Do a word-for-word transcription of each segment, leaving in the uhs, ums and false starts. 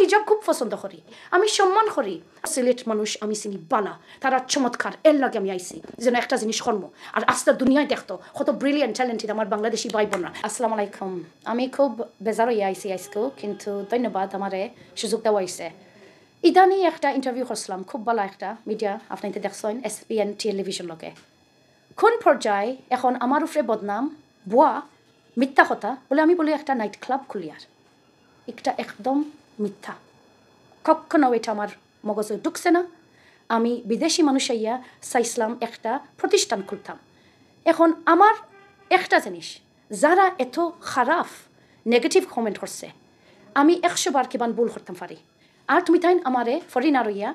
হিজাব খুব পছন্দ করি, আমি সম্মান করি। সিলেট মানুষ আমি চিনি বালা, তারা চমৎকার, এর লাগি আমি আইছি যেন একটা জিনিস করমু। আর আস্তা দুনিয়ায় দেখতো কত ব্রিলিয়েন্ট, ট্যালেন্টেড আমার বাংলাদেশি ভাই বোনরা। আসসালামু আলাইকুম। আমি খুব বেজার হইয়া আইছি আজকেও, কিন্তু ধন্যবাদ আমারে সুযোগ দেওয়া হইছে। ইদানি একটা ইন্টারভিউ করছিলাম, খুব ভালো একটা মিডিয়া, আপনাইতে দেখছেন, এসপিএন টেলিভিশন লগে। কোন পর্যায়ে এখন আমার উপরে বদনাম, বুয়া, মিথ্যা কথা বলে, আমি বলি একটা নাইট ক্লাব খুলিয়ার। একটা একদম মিথ্যা। কখনো এটা আমার মগজে ঢুকছে না। আমি বিদেশি মানুষ আইয়া চাইছিলাম একটা প্রতিষ্ঠান খুলতাম। এখন আমার একটা জিনিস, যারা এত খারাপ নেগেটিভ কমেন্ট করছে, আমি একশো বার কিমান ভুল করতাম পারি। আর তুমি তাইন আমারে ফরেনার হইয়া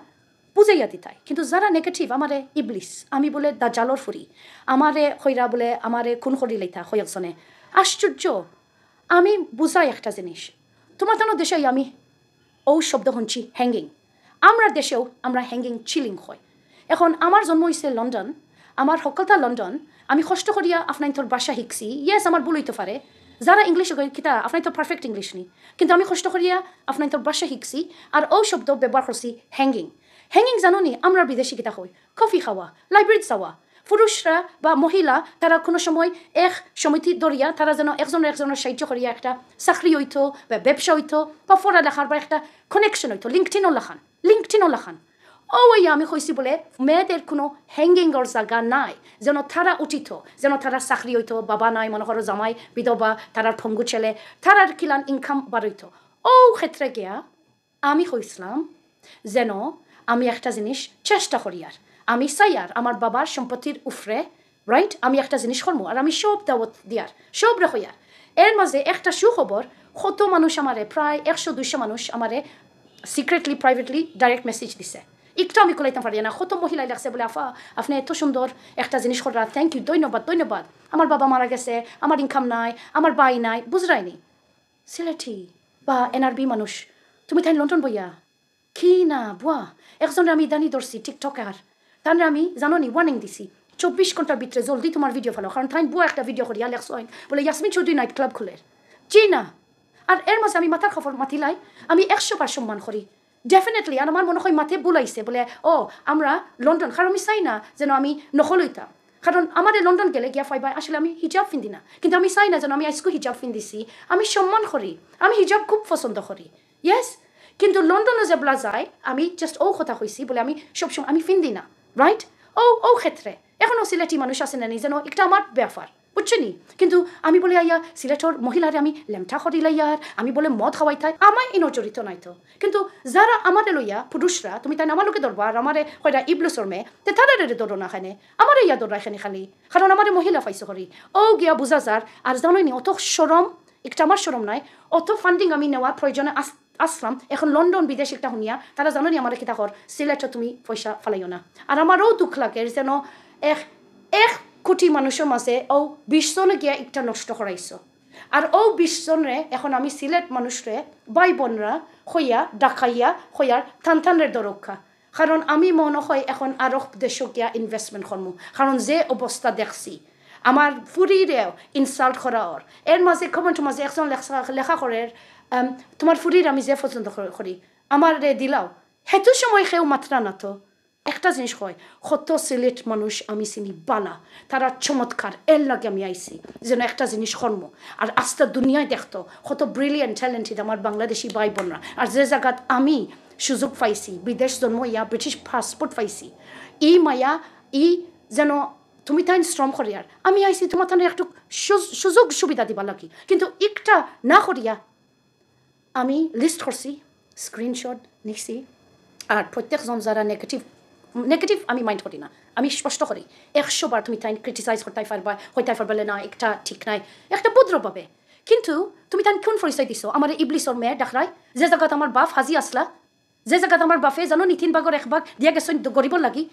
বুঝাইয়া দিতায়। কিন্তু যারা নেগেটিভ, আমারে ইবলিস, আমি বলে দাজ্জালর ফুরি, আমারে কইরা বলে আমারে খুন করি লাইতা কয়েকজনে। আশ্চর্য। আমি বুঝাই একটা জিনিস, তোমার তানো দেশে আমি ও শব্দ শুনছি হ্যাঙ্গিং, আমরা দেশেও আমরা হ্যাঙ্গিং চিলিং হয়। এখন আমার জন্ম হইছে লন্ডন, আমার হকলতা লন্ডন, আমি কষ্ট করিয়া আফনাইন্তর ভাষা শিখছি। ইয়েস, আমার ভুল হইতে পারে। যারা ইংলিশ কয়, কিতা আফনাইন্তর পারফেক্ট ইংলিশ নি, কিন্তু আমি কষ্ট করিয়া আফনাইন্তর ভাষা শিখছি। আর ও শব্দ ব্যবহার করছি হ্যাঙ্গিং। হ্যাঙ্গিং জানো নি আমরা বিদেশি কিতা কই? কফি খাওয়া, লাইব্রেরিত যাওয়া। পুরুষরা বা মহিলা তারা কোনো সময় এক সমিতি ধরিয়া তারা যেন একজন একজনের সাহায্য করিয়া একটা চাকরি হইতো বা ব্যবসা হইতো বা পড়ালেখার বা একটা কানেকশন হইতো, লিঙ্কটিনও লাখান, লিঙ্কটিনও লাখান। ও ওই আমি কইছি বলে মেয়েদের কোনো হ্যাঙ্গিংর জায়গা নাই, যেন তারা উঠিত, যেন তারা চাকরি হইতো, বাবা নাই, মনে করো জামাই বিধবা, তারার পঙ্গু ছেলে, তারার কিলান ইনকাম বাড়ইতো। ও ক্ষেত্রে গিয়া আমি কইছিলাম যেন আমি একটা জিনিস চেষ্টা করি, আর আমি চাই আর আমার বাবার সম্পত্তির উপরে, রাইট, আমি একটা জিনিস করমু। আর আমি সব দাওয়াত দিয়ার, সব রেখইয়ার। এর মাঝে একটা সুখবর, কত মানুষ আমারে, প্রায় একশো দুইশো মানুষ আমারে সিক্রেটলি, প্রাইভেটলি ডাইরেক্ট মেসেজ দিছে। একটু আমি কুলাইতাম পারি না, কত মহিলাই লাগছে বলে, "আফা, আপনি এত সুন্দর একটা জিনিস কররা, থ্যাংক ইউ, ধন্যবাদ, ধন্যবাদ। আমার বাবা মারা গেছে, আমার ইনকাম নাই, আমার ভাই নাই, বুঝরায়নি।" সিলেটি বা এনআরবি মানুষ, তুমি তাই লন্ডন বইয়া কি না বুয়া? একজনরে আমি ইদানি ধরছি, টিকটকার। তানরে আমি, জানো নি, ওয়ার্নিং দিছি, চব্বিশ ঘন্টার ভিতরে জলদি তোমার ভিডিও ফালাও, কারণ তাই বুয়া একটা ভিডিও করিয়া লেখছইন বলে ইয়াসমিন চৌধুরী নাইট ক্লাব খুলের। জি না। আর এর মাঝে আমি মাথার খবর মাতিলাই, আমি একশো বার সম্মান করি, ডেফিনেটলি। আর আমার মনে হয় মাতে ভুল আইছে বলে, "ও, আমরা লন্ডন", কারণ আমি চাই না যেন আমি নকল হইতাম। কারণ আমারে লন্ডন গেলে গিয়া পাইবা আসলে আমি হিজাব ফিন্দি না, কিন্তু আমি চাই না যেন আমি আজকে হিজাব ফিন্দিছি। আমি সম্মান করি, আমি হিজাব খুব পছন্দ করি, ইয়েস। কিন্তু লন্ডনও যেবলা যায়, আমি জাস্ট ও কথা কইছি বলে আমি সবসময় আমি ফিন্দি না, রাইট? ও, ও ক্ষেত্রে এখনো সিলেটি মানুষ আছে না নি, যেন একটা আমার ব্যাপার, বুঝছো নি? কিন্তু আমি বলে আইয়া সিলেটর মহিলারে আমি লেমটা করি লাইয়ার, আমি বলে মদ খাওয়াই থাই, আমায় ইনো জড়িত নাই তো। কিন্তু যারা আমারে লইয়া, পুরুষরা, তুমি তাই আমার লোকে ধরবা আর আমারে কইরা ইবলিসর মেয়ে, তে তারারে ধরো না খানে, আমারে ইয়া ধরো এখানে খালি, কারণ আমারে মহিলা পাইছো করি। ও গিয়া বুঝা যার। আর জানো নি, অত শরম, একটা আমার শরম নাই, অত ফান্ডিং আমি নেওয়ার প্রয়োজনে আস-, আসলাম। এখন লন্ডন বিদেশ একটা শুনিয়া, তারা জানো নি আমারে কিতা কর, "সিলেটে তুমি পয়সা ফালাইও না।" আর আমারও দুঃখ লাগে যেন এক, এক কোটি মানুষের মাঝে ও বিশ জনে গিয়া একটা নষ্ট করাইছো। আর ও বিশ জনরে এখন আমি সিলেট মানুষরে, ভাই বোনরা কইয়া, ডাকাইয়া কইয়ার, থান থানরে দরক্ষা। কারণ আমি মনে হয় এখন আরব দেশো গিয়া ইনভেস্টমেন্ট করমু, কারণ যে অবস্থা দেখছি, আমার ফুরিরেও ইনসাল্ট করা অর। এর মাঝে কমেন্ট মাঝে একজন লেখা, লেখা করের, আম, "তোমার ফুরির আমি যে পছন্দ কর-, করি, আমারে দিলাও।" হেতু সময় কেউ মাতরা না তো। একটা জিনিস কয়, কত সিলেট মানুষ আমি চিনি বালা, তারা চমৎকার, এর লাগি আমি আইছি যেন একটা জিনিস করমু। আর আস্তা দুনিয়ায় দেখতো কত ব্রিলিয়েন্ট, ট্যালেন্টেড আমার বাংলাদেশি ভাই বোনরা। আর যে জাগাত আমি সুযোগ পাইছি, বিদেশ জন্ম ইয়া ব্রিটিশ পাসপোর্ট পাইছি, ই মায়া, ই যেন তুমি তাইন শ্রম করিয়ার, আমি আইছি তোমার তানে একটু সুজ-, সুযোগ সুবিধা দিবা লাগি, কিন্তু একটা না করিয়া আমি লিস্ট করছি, স্ক্রিনশট নিছি। আর প্রত্যেকজন যারা নেগেটিভ, নেগেটিভ আমি মাইন্ড করি না, আমি স্পষ্ট করি। একশো বার তুমি তাইন ক্রিটিসাইজ করতাই পারবা, কইতাই পারবা, "লে না, একটা ঠিক নাই", একটা ভদ্রভাবে। কিন্তু তুমি তাইন কোন পরিচয় দিছো? আমারে ইবলিসর মেয়ে ডাকরায়, যে জাগাত আমার বাপ হাজি আসলা, যে জাগাত আমার বাপে জানো নি তিন ভাগর এক ভাগ দিয়া গেছইন গরিবর লাগি,